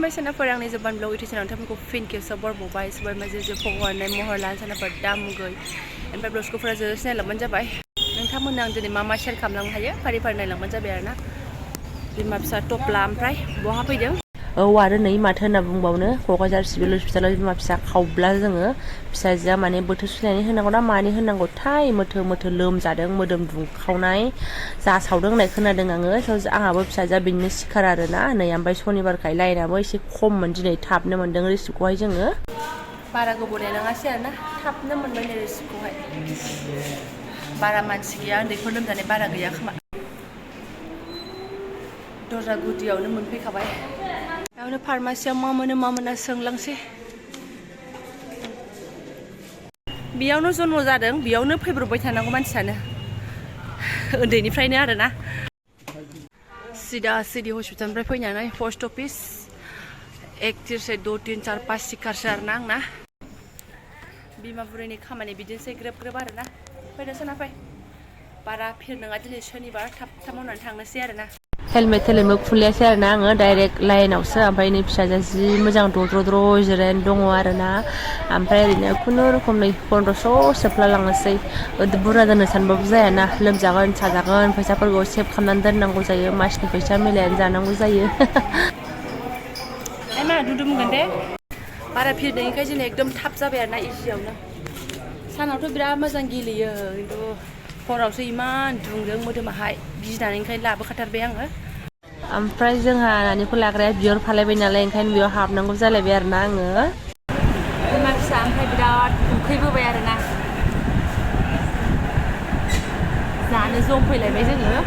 खुलुमबाय सानाफोर आंनि Jobanivlog YouTube चेनेलाव नोंथांमोनखौ फिन खेबसेबाव बरबावबाय सोरबा माजे भगवाननि महर लानो सानाफोर दामुगै ओमफ्राय ब्लग्सखौफोरा जोंसो नायलांबानो जाबाय नोंथांमोननो आं दिनै मा शेयार खालामलांनो हायो फारि फारि नायलांबानो जाबाय आरोना बिमा फिसा टपला ओमफ्राय बहा फैदों औ आरो नै माथो होनना बुंबावनो क'क्राझार सिभिल हस्पिटालाव बिमा फिसा खावब्ला जोङो फिसाजोआ माने बोथोर सोलायनाय होनांगौ ना मानि होनांगौ थाय मोथो मोथो लोमजादों मोदोम दुंखावनाय जासावदों होननाय खोनादों आङो आंहाबो फिसाजोआ बिनिनो सिखार आरोना नै ओमफ्राय सनिबारखाय लाइनाबो एसे खममोन दिनै थाबनो मोन्दों रिसिप्टखौहाय जोङो बारा गोबाव नेनाङासै आरोना थाबनो मोनबाय नै रिसिप्टखौहाय बारा मानसि गैया उन्दैफोर लोमजानाय बारा गैया खोमा दरजा गुदियावनो मोनफैखाबाय बेयावनो फार्मासियाव मा मोना सोंलांसै बेयावनो जन्म जादों बेयावनो फैब्रबबाय थानांगौ मानसियानो उन्दैनिफ्रायनो आरोना सिदा सिदि हस्पिटालनिफ्राय फैनानै पस्ट अफिस 1 3 से 2 3 4 5 सिखारसो आरोना आंना बिमा बुरैनि खामानि बिदिनोसै ग्रोब ग्रोब आरोना फैदो सोना फै बारा फिर नङा दिनै शनिबार थाब थाब मावनानै थांनोसै आरोना हेलमेट खुलियासै आरोना आङो डाइरेक्ट लाइनावसो ओमफ्राय नै फिसाजोआ जि मोजां दद्र' जिरायनानै दङ आरोना ओमफ्राय ओरैनो खुनुरुखुम नै 1500 सोफ्ला लांनोसै बुरजा दोननो सानबाबो जायाना लोमजागोन साजागोन फैसाफोरखौ सेभ खालामनानै दोननांगौ जायो मासनि फैसा मिलायनानै जानांगौ जायो मा दुदु बुंगोन दे बारा फिर नङैखाय जों एकदम थाब जाबाय आरोना इजियावनो सानावथ' बिराद मोजां गेलेयो खिन्थु हरावसो इमान दुंदों मोदोमाहाय गिनानै ओंखायनो लाबोखाथारबाय आङो ओमफ्राय जोंहा नानिखौ लाग्राया बिहर फालायबाय नालाय ओंखायनो बेयाव हाबनांगौ जालायबाय आरोना आङो बिमा फिसा ओमफ्राय बिराद उखैबोबाय आरोना जानो जमफैलायबाय जोङो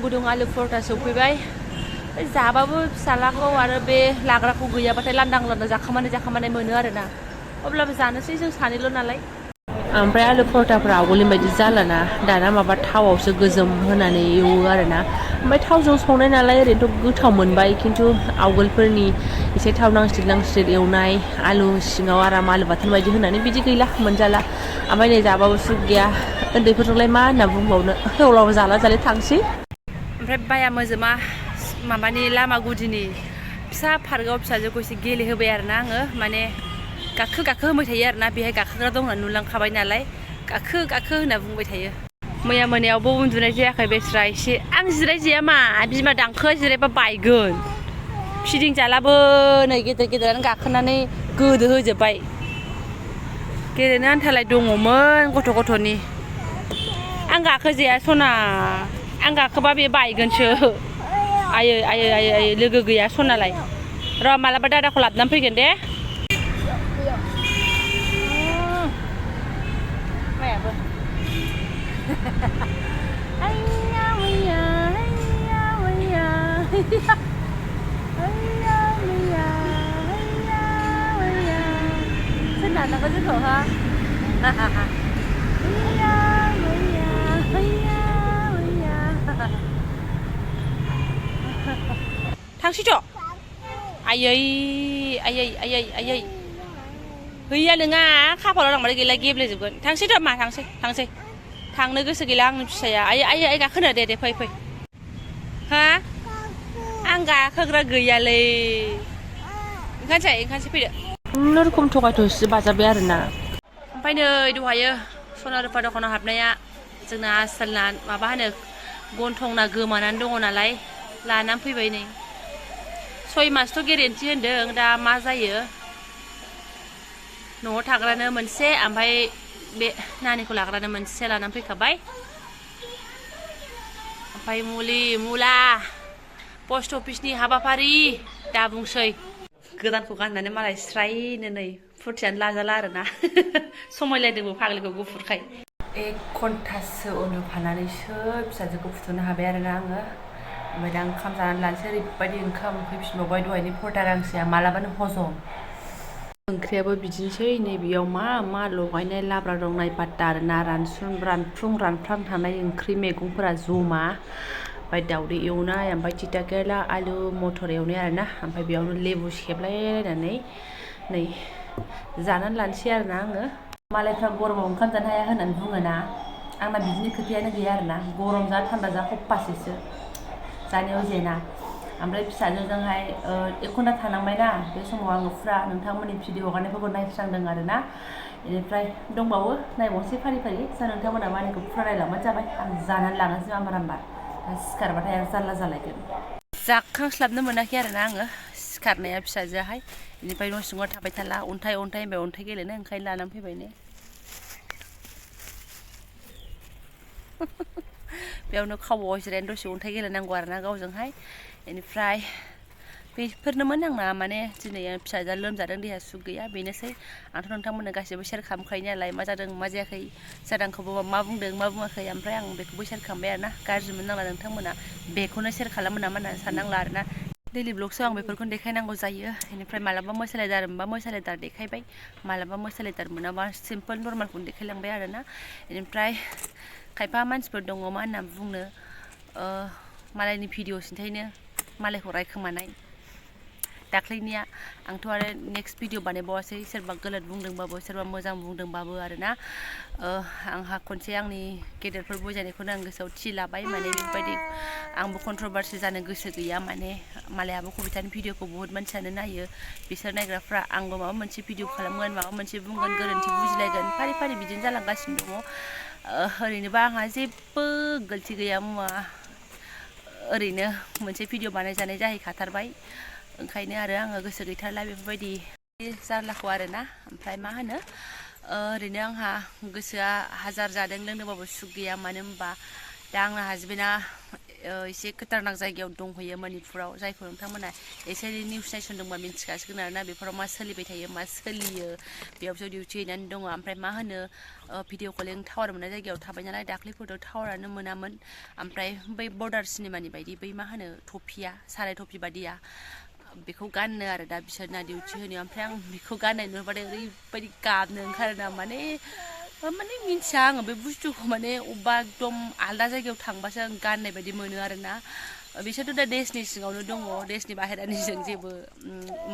गुदुं आलु परथा सौफैबाय जाबाबो फिसालाखौ आरो बे लाग्राखौ गैयाबाथाय लांदां जाखांबानाय मोनो आरोना अब्लाबो जानोसै जों सानैल' नालाय ओमफ्राय आलु परथाफ्रा आवगोलनि बायदि जालाना दाना माबा थावआवसो गोजोम होनानै एवो आरोना ओमफ्राय थावजों संनाय नालाय ओरैनोथ' गोथाव मोनबाय खिन्थु आवगोलफोरनि एसे थाव नांस्लिद एवनाय आलु सिङाव आराम आलु बाथोन बायदि होनानै बिदि गैला मोनजाला ओमफ्राय नै जाबाबो सुख गैया उन्दैफोरजोंलाय मा होनना बुंबावनो अब्लाबो जाला थांसै ओमफ्राय बाया मोजोमा माबानि लामा गुदिनि फिसा पार्कआव फिसाजोखौ एसे गेलेहोबाय आरोना आङो माने गाखो होबाय थायो आरोना बेहाय गाखोग्रा दं होनना नुलांखाबाय नालाय गाखो होनना बुंबाय थायो मैया मोनायावबो उन्दुनाय जायाखै बेस्रा एसे आं जिरायजाया मा बिमा दांखोआ जिरायबा बायगोन फिदिं जालाबो नै गेदेरानो गाखोनानै गोदो होजोब्बाय गेलेनो आन्थालाय दङमोन गथ'नि आं गाखोजाया सना आं गाखोबा बे बायगोनसो आयै लोगो गैया सनालाय र' मालाबा दादाखौ लाबोनानै फैगोन दे मायाबो सोर नारनांगौ जोंखौ हा थांसैथ' आयै हैया नोङा खाफालाव लांबाथाय गैला गेब्लेजोबगोन थांसैथ' मा थांसै थांनो गोसो गैला आंनि फिसाया आयै गाखोनो दे फै हा आं गाखोग्रा गैयालै ओंखारसै फैदो खुनुरुखुम थगायथ'सो बाजाबाय आरोना ओमफ्राय नै दहायो सना रुफा दखानाव हाबनाया जोंना आसोलना माबा होनो गन्थंना गोमानानै दङ नालाय लानानै फैबाय नै 6 मासथ' गेरेन्टि होन्दों दा मा जायो न'आव थाग्रानो मोनसे ओमफ्राय बे नानिखौ लाग्रानो मोनसे लानानै फैखाबाय ओमफ्राय मुला पस्ट अफिसनि हाबाफारि दा बुंसै गोदानखौ गाननानै मालाय स्रायनो नै फुरथियानो लाजाला आरोना समायलायदोंबो फाग्लिखौ गुफुरखाय 1 घन्टासो उन्दुफानानैसो फिसाजोखौ फुथुनो हाबाय आरोना आङो ओमफ्राय दा ओंखाम जानानै लानोसै ओरैबायदि ओंखाम उखैफिनबावबाय दहायनि परथा गांसेया मालाबानो हजम ओंख्रियाबो बिदिनोसै नैबेयाव मा लगायनाय लाब्रा दं नायपात्ता आरोना रानफ्रां थानाय ओंख्रि मैगंफोरा जमा ओमफ्राय दाउदै एवनाय ओमफ्राय थिथा केरेला आलु मटर एवनाय आरोना ओमफ्राय बेयावनो लेबु सेबलायलायनानै नै जानानै लानोसै आरोना आङो मालायफ्रा गरमाव ओंखाम जानो हाया होननानै बुङोना आंना बिदिनो खोथायानो गैया आरोना गरम जा थान्दा जा हप्पासेसो जानायाव जेना ओमफ्राय फिसाजोजोंहाय 1 घन्टा थानांबायना बे समाव आङो फुरा नोंथांमोननि भिडिअ हगारनायफोरखौ नायस्रांदों आरोना बेनिफ्राय दंबावो नायबावनोसै फारि फारि नोंथांमोना मानिखौ फुरा नायलांबानो जाबाय आं जानानै लानोसै आरामबा सिखारबाथाय आं जारला जालायगोन जाखांस्लाबनो मोनाखै आरोना आङो सिखारनाया फिसाजोआहाय बेनिफ्राय न' सिङाव थाबाय थाला अन्थाइ होनबाय अन्थाइ गेलेनो ओंखायनो लानानै फैबायनो बेयावनो खावआव जिरायनो दसे अन्थाइ गेलेनांगौ आरोना गावजोंहाय बेनिफ्राय बेफोरनोमोन आंना माने दिनै फिसाजोआ लोमजादों देहा सुग गैया बेनोसै आंथ' नोंथांमोननो गासैबो शेयार खालामखायो नालाय मा जादों मा जायाखै जादांखौबो मा बुंदों मा बुङाखै ओमफ्राय आं बेखौबो शेयार खालामबाय आरोना गाज्रि मोननांला नोंथांमोना बेखौनो शेयार खालामो नामा होननानै साननांला आरोना दैलि ब्लगसआव आं बेफोरखौनो देखायनांगौ जायो बेनिफ्राय मालाबा मोसालायदार मोनबा मोसालायदार देखायबाय मालाबा मोसालायदार मोनाबा सिम्पोल नर्मालखौनो देखायलांबाय आरोना बेनिफ्राय खायफा मानसिफोर दङ मा होनना बुंनो मालायनि भिडिअ सिन्थायनो मालायखौ रायखोमानाय दाख्लैनिया आंथ' आरो नेक्स्ट भिडिअ बानायबावासै सोरबा गलत बुंदोंबाबो सोरबा मोजां बुंदोंबाबो आरोना आंहा खनसे आंनि गेदेरफोर बुजायनायखौनो आं गोसोआव थि लाबाय माने बेबायदि आंबो कन्ट्रभार्सि जानो गोसो गैया माने मालायाबो कबितानि भिडिअखौ बुहुत मानसियानो नायो बिसोर नायग्राफ्रा आंबो माबा मोनसे भिडिअ खालामगोन माबा मोनसे बुंगोन गोरोन्थि बुजिलायगोन फारि फारि बिदिनो जालांगासिनो दङ ओरैनोबा आंहा जेबो गलति गैया मुवा ओरैनो मोनसे भिडिअ बानायजानाय जाहैखाथारबाय ओंखायनो आरो आङो गोसो गैथारला बेफोरबायदि जारलाखौ आरोना ओमफ्राय मा होनो ओरैनो आंहा गोसोआ हाजार जादों लोंनोबाबो सुख गैया मानो होनबा दा आंना हासबेन्डआ एसे खतरनाक जायगायाव दंहैयो मणिपुराव जायखौ नोंथांमोना एसे निउस नायसनदोंबा मिन्थिखासिगोन आरोना बेफोराव मा सोलिबाय थायो मा सोलियो बेयावसो डिउटि हैनानै दङ ओमफ्राय मा होनो भिडिअ कलिं टावार मोननाय जायगायाव थाबाय नालाय दाख्लैफोरथ' टावारानो मोनामोन ओमफ्राय बै बर्डार सिनेमानि बायदि बै मा होनो टफिया साराय टफि बादिया बेखौ गाननो आरो दा बिसोरना डिउटि होनो ओमफ्राय आं बेखौ गाननाय नुबाथाय ओरैबायदि गाबनो ओंखारोना माने मिन्थिया आङो बे बुस्थुखौ माने अबेबा एकदम आलदा जायगायाव थांबासो आं गाननाय बायदि मोनो आरोना बिसोरथ' दा देशनि सिङावनो दङ देशनि बाहेरानिजों जेबो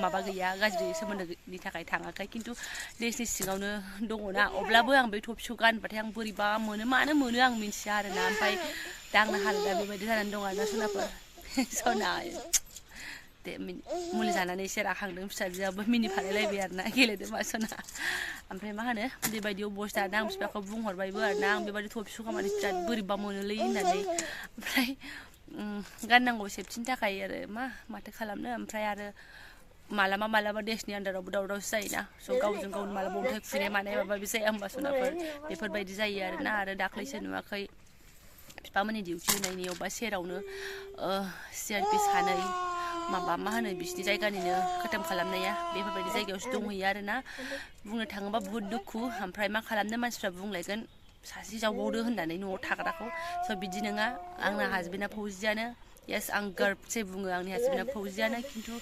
माबा गैया गाज्रि सोमोन्दोनि थाखाय थाङाखै खिन्थु देशनि सिङावनो दङना अब्लाबो आं बे टफिखौ गानबाथाय आं बोरैबा मोनो मानो मोनो आं मिन्थिया आरोना ओमफ्राय दा आंना हालोदा बेबायदि जानानै दं आरोना सनाफोर सना दे मुलि जानानै एसे राखांदों फिसाजोआबो मिनिफालायलायबाय आरोना गेलेदो मा सना ओमफ्राय मा होनो बेबायदि अबस्था दा आं बिफाखौ बुंहरबायबो आरोना आं बेबायदि टफिखौ खामानि बिराद बोरैबा मोनोलै होननानै ओमफ्राय गाननांगौ सेफटिनि थाखाय आरो माथो खालामनो ओमफ्राय आरो मालाबा देशनि आन्दारावबो दावरावसो जायोना स' गावजों गावनो मालाबा अन्थाइ खुबैनाय मानाय माबा बे जाया होमबा सनाफोर बेफोरबायदि जायो आरोना आरो दाख्लैसो नुवाखै बिफामोननि डिउटि होनायनि अबेबा सेरावनो CRP सानै माबा मा होनो बिसिनि जायगानिनो खतम खालामनाया बेफोरबायदि जायगायावसो दंहैयो आरोना बुंनो थाङोबा बुहुत दुखु ओमफ्राय मा खालामनो मानसिफ्रा बुंलायगोन सासे जावबावदो होननानै न'आव थाग्राखौ स' बिदि नङा आंना हासबेन्डआ फौजियानो येस आं गर्बसे बुङो आंनि हासबेन्डआ फौजियानो खिन्थु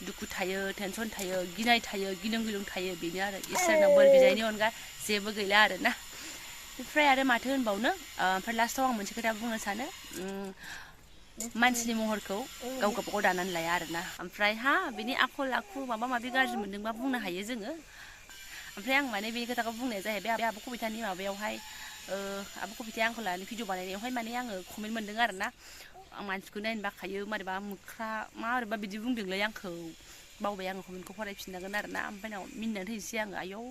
दुखु थायो टेनसन थायो गिनाय थायो गिलुं गिलुं थायो बेनो आरो इसोरनाव बोर बिनायनि अनगा जेबो गैला आरोना ओमफ्राय आरो माथो होनबावनो ओमफ्राय लास्टाव आं मोनसे खोथा बुंनो सानो मानसिनि महरखौ गाव गावबागाव दानानै लाया आरोना ओमफ्राय बिनि आखल आखु माबा माबि गाज्रि मोनदोंबा बुंनो हायो जोङो ओमफ्राय आं माने बेनि खोथाखौ बुंनाया जाहैबाय आब' कबितानि माबायावहाय आब' कबिताया आंखौ लानानै भिडिअ बानायनायावहाय माने आङो कमेन्ट मोन्दों आरोना आं मानसिखौ नायनो बाखायो मारैबा मोख्रा मारैबा बिदि बुंदोंलै आंखौ बावबाय आङो कमेन्टखौ फरायफिननांगोन आरोना ओमफ्राय नाव मिनिनानै थैनोसै आङो आयौ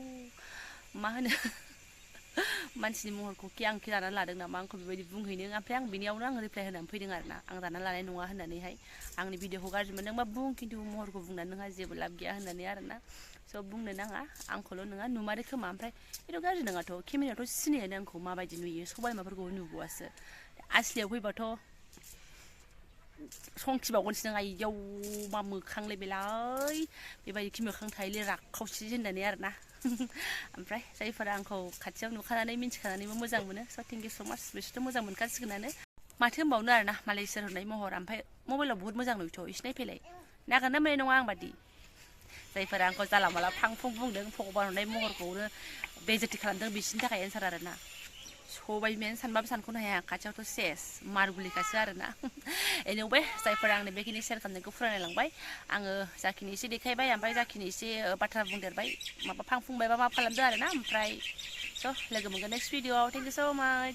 मा होनो मानसिनि महरखौ आं दानानै लादों नामा आंखौ बेबायदि बुंहैनो ओमफ्राय आं बिनियावनो आं रिप्लाय होनानै फैदों आरोना आं दानानै लानाय नङा होननानैहाय आंनि भिडिअखौ गाज्रि मोनदोंबा बुं खिन्थु महरखौ बुंनानै नोंहा जेबो लाब गैया होननानै आरोना स' बुंनो नाङा आंखौल' नङा नुमारो खोमा ओमफ्राय बेथ' गाज्रि नङाथ' केमेरायावथ' सिनायानो आंखौ माबायदि नुयो सबायमाफोरखौ नुबावासो आसलियाव फैबाथ' संखिबावगोनसो नों आइयाव मा मोखांलै बेलाय बेबायदि खि मोखां थायोलै राखावसि होननानै आरोना ओमफ्राय जायफोरा आंखौ खाथियाव नुखानानै मिन्थिखानानैबो मोजां मोनो स' थेंक इउ स' माच बिसोरथ' मोजां मोनखासिगोनानो माथो होनबावनो आरोना मालाय इसोर हरनाय महर ओमफ्राय मबाइलाव बुहुत मोजां नुयोथ' इसे नायफैलाय नागिरना मोननाय नङा आं बादि जायफोरा आंखौ जाला माला फां फुं बुंदों भगबान हरनाय महरखौनो बेइज्जति खालामदों बिसोरनि थाखाय एन्सार आरोना सबायमेन सानबाबो सानख'नो हाया खाथियावथ' सेस मारगुलिखासो आरोना एनिवे जायफोरा आंनो बेखिनि शेयार खालामनायखौ फरायलांबाय आङो जाखिनि एसे देखायबाय ओमफ्राय जाखिनि एसे बाथ्रा बुंदेरबाय माबा फां फुंबायबा मा खालामदो आरोना ओमफ्राय स' लोगो मोनगोन नेक्स्ट भिडिअ'आव थेंक इउ स' माच